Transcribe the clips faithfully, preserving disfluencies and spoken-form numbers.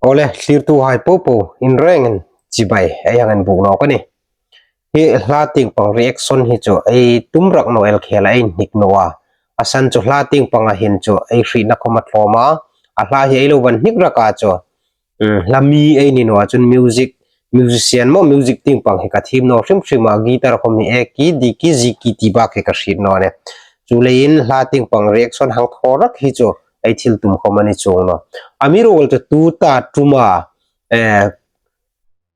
Awle, thlirtuhai popo, inrengin chibai, ei hang inbuk nawk a nih. Hi hla tieng pang reaction hi chu ei tum rak naw el khela ei hnik naw a. A san chu hla tieng panga hin chu ei hrietna khom a tlawm a. A hla hi ei lo va hnik rak a chu. Hmm, hla mi ei ni naw a chun music, musician maw music tieng pang hi ka thiem naw hrim hrim a, guitar khom hi A key, D key, G key ti bak hi ka hriet naw a nih. Chuleiin hla tieng pang reaction hang thaw rak hi chu ei thil tum khom a ni chuong naw. Amiruokchu tuta ṭuma, eh,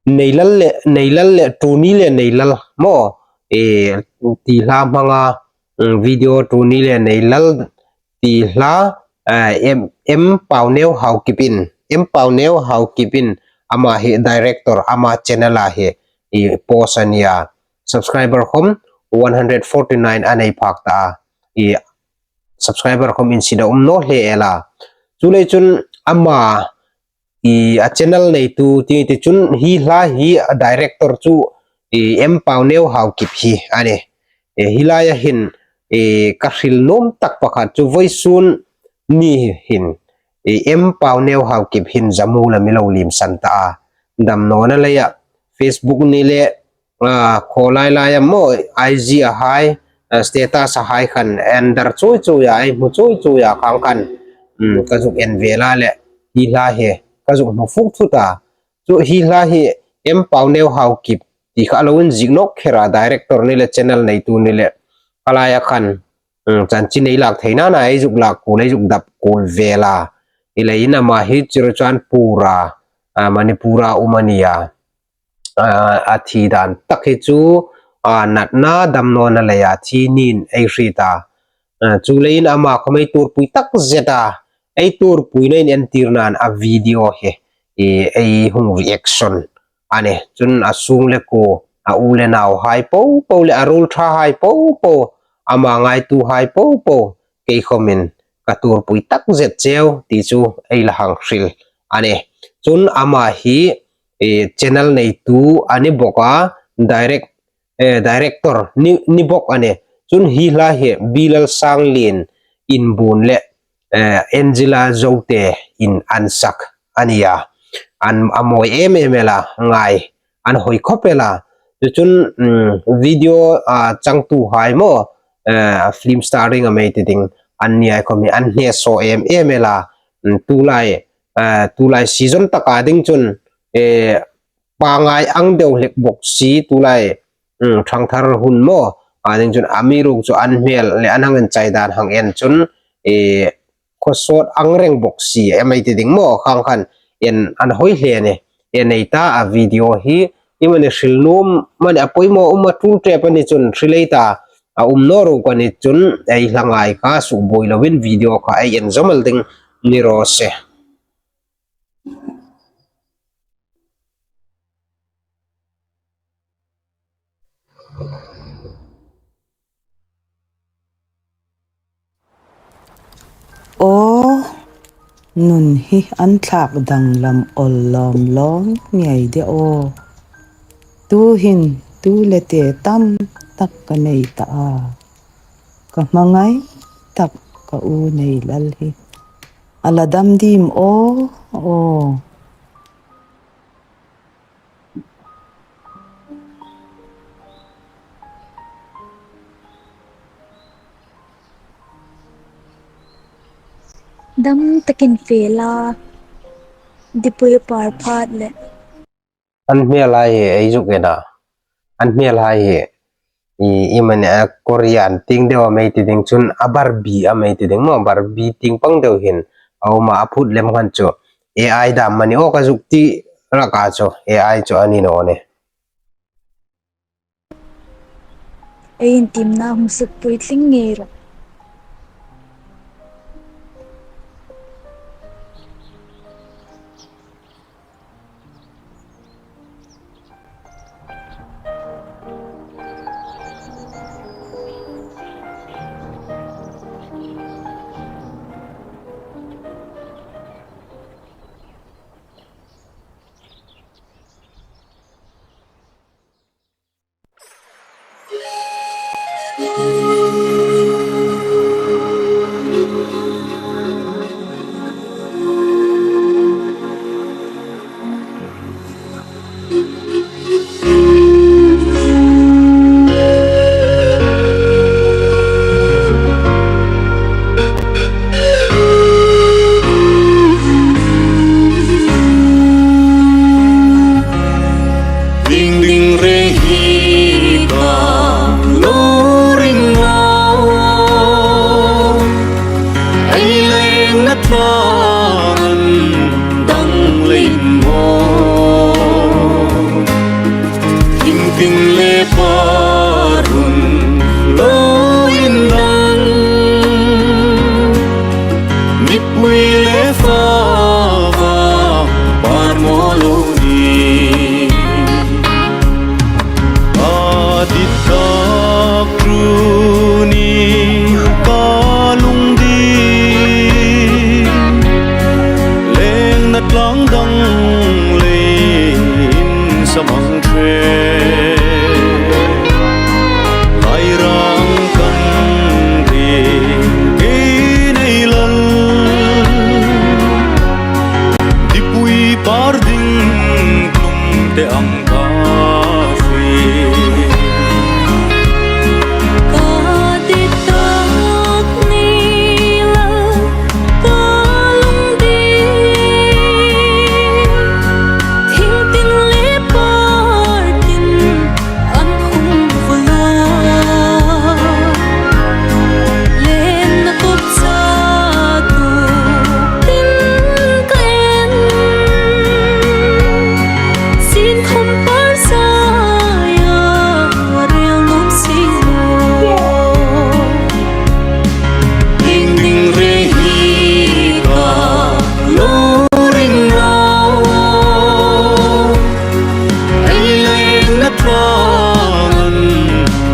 Neilal le, Neilal le, Tuni le Neilal maw, eh, ti hla hmanga, mm, video Tuni le Neilal ti hla, eh, M, M Pauneo Haokipin, M Pauneo Haokipin ama hi director, ama channel-a hi, i, post a nih a. Subscriber khom one hundred forty-nine a nei phak ta a. I, subscriber khom insiet a um naw hle el a. Chuleiin chun ama i, a channel neitu ti, ti chun hi hla hi a director chu, i, M Pauneo Haokip hi a nih. E, hi laia hin, e, ka hril nuom tak pakhat chu vawisun ni hin, e, M Pauneo Haokip hin Jammu-a mi lo limsan ta a. Damnawna leia Facebook ni le, a, khawlai laia maw, I G-a hai, a, status-a hai khan en dar chuoi chuoi a, ei hmu chuoi chuoi a, khang khan, um, ka zuk en ve la le, hi hla hi, ka zuk hmu fuk thut a. Chu hi hla hi M Pauneo Haokip ti kha lo inziek nawk kher a, director ni le channel neitu ni le, ka laia khan, um, chanchin ei lak theina a, ei zuk lak kuol, ei zuk dap kuol ve la. Chuleiin ama hi Churachandpur-a, a, Manipur-a um a nih a. A, a thi dan tak hi chu, a, natna damnawna leia thi niin ei hriet a. A, chuleiin ama khom ei tuorpui tak zet a, ei tuorpuina inentirnan a video hi, i, ei hung reaction a nih. Chun a sung le kuo, a u le nauhai popo le a ruolṭhahai popo, ama ngaituhai popo, kei khomin ka tuorpui tak zet cheu ti chu ei la hang hril a nih. Chun ama hi, e, channel neitu a ni bawk a, direct, e, director ni, ni bawk a nih. Chun hi hla hi Bilal Sanglien inbuon le, e, Angela Zote-in an sak a nih a. An, a mawi em em el a, ngai an hawi khawp el a. Chu chun, um, video, a, changtuhai maw, eh, film starring a mi ti ding, anni hai khom hi an hne saw em em el a, um, tulai, eh, tulai season taka ding chun, eh, pangngai ang deu hlek bok si, tulai, um, ṭhangthar hun maw, a ding chun amiruokchu an hmel le an hang inchai dan hang en chun, eh, khawsawt ang reng bok si, a mi ti ding maw, khang khan en an hawi hle a nih. En ei ta a video hi, iemani hril nuom mani a poimaw um a tul ṭep a ni chun hril ei ta a um naw ruok a ni chun ei hla ngai kha suk buoi loin video kha ei en zawm el ding ni raw se. Aw, nun hi an thlak danglam awl lawm lawm ngei de aw. Tuhin tu le te tam tak ka nei ta a. Ka hmangai tak ka u nei lal hi. A la dam dim aw, aw. Dam takin fe la, dipui par phat le. An hmel hai hi ei zuk en a. An hmel hai hi. I, iemani a Korean tieng deu a mi ti ding chun a Barbie a mi ti ding maw, Barbie tieng pang deu hin a um a, a phut lem khan chu A I dam mani aw ka zuk ti rak a chu A I chu a ni naw nih. Ei intimna hung suk puitling ngei rawh. tlâng an dang leiin maw, hringtieng le par hun lo indang, mipui le fâk vâng par maw lo ni. A dit tak chu ni ka lungding, lengna tlâng dang leiin samang ṭhe. Ngairang kan ring kei nei lal, dipui par ding tlung te ang ka hre. Ka dit tak ni lal ka lungding, hringtieng le par tin an hung vul a. Lengna kop chatu tin ka en, sin khom par saia rel nuom si lo. Hringtieng reng hi ka lo ring naw, ei lengna tlâng an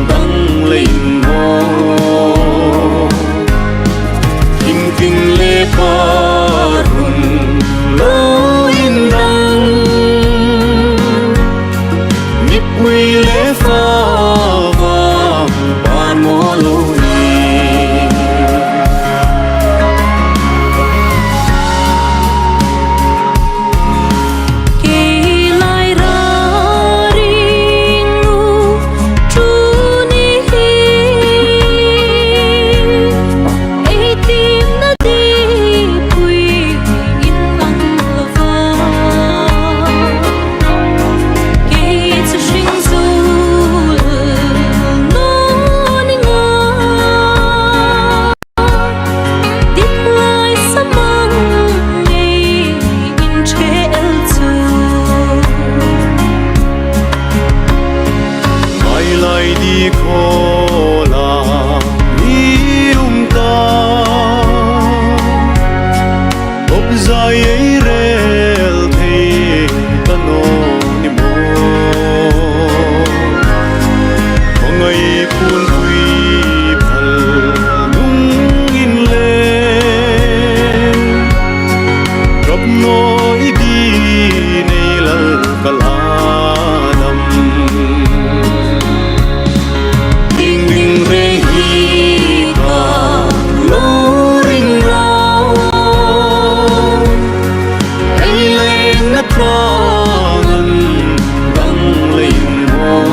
dang leiin maw, hringtieng le par hun lo indang, mipui le fâk vâng par maw lo ni. Kei lai ra ring nu chu ni hi, ei tiemna dipui in ang lo va. Kei chu hring zo naw ning a. Dit lai samang ngei in ṭhe el chu. Ngai lai di khawla i um ta. Bawk zai ei rel thei ta naw ni maw? Hmangai puonpui phal nung in le, ṭap naw i di nei lal ka la dam. Hringtieng reng hi ka lo ring naw, ei lengna tlâng an dang leiin maw,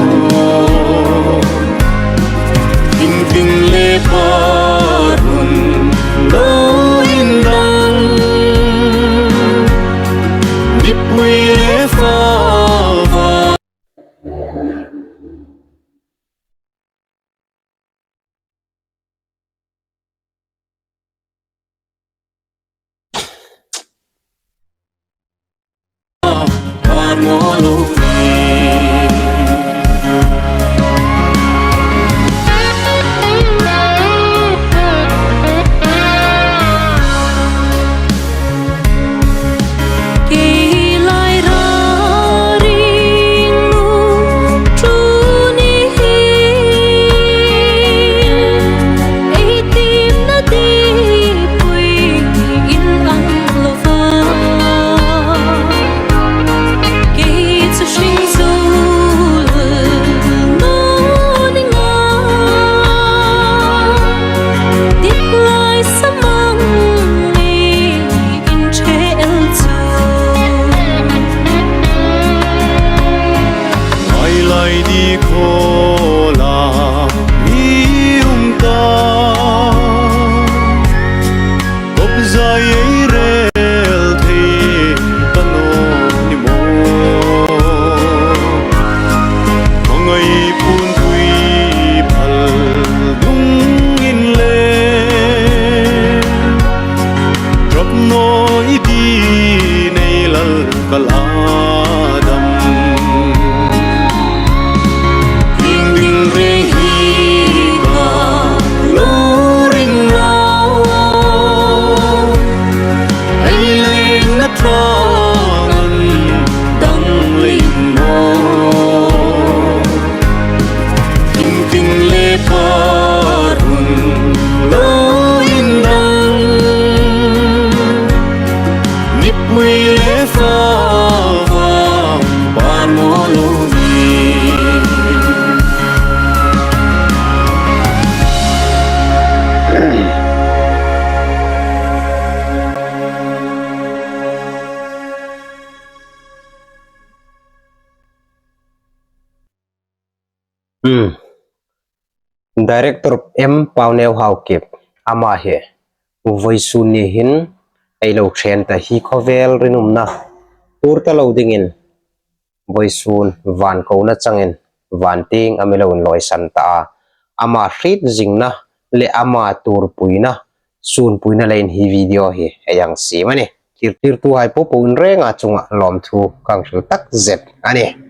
hringtieng le par hun lo indang, mipui le fâk vâng Hmm. Director M Pauneu Haokip, ama hi vawisun ni hin ei lo ṭhen ta hi khawvel rinumna tuor ta lo dingin vawisun van kona changin van tieng a mi lo inlawisan ta a. Ama hriet zingna le ama tuorpuina, sunpuina leiin hi video hi ei hang siem a nih. Thlir, thlirtuhai po po in renga chunga lawmthu ka hang hril tak zet a nih.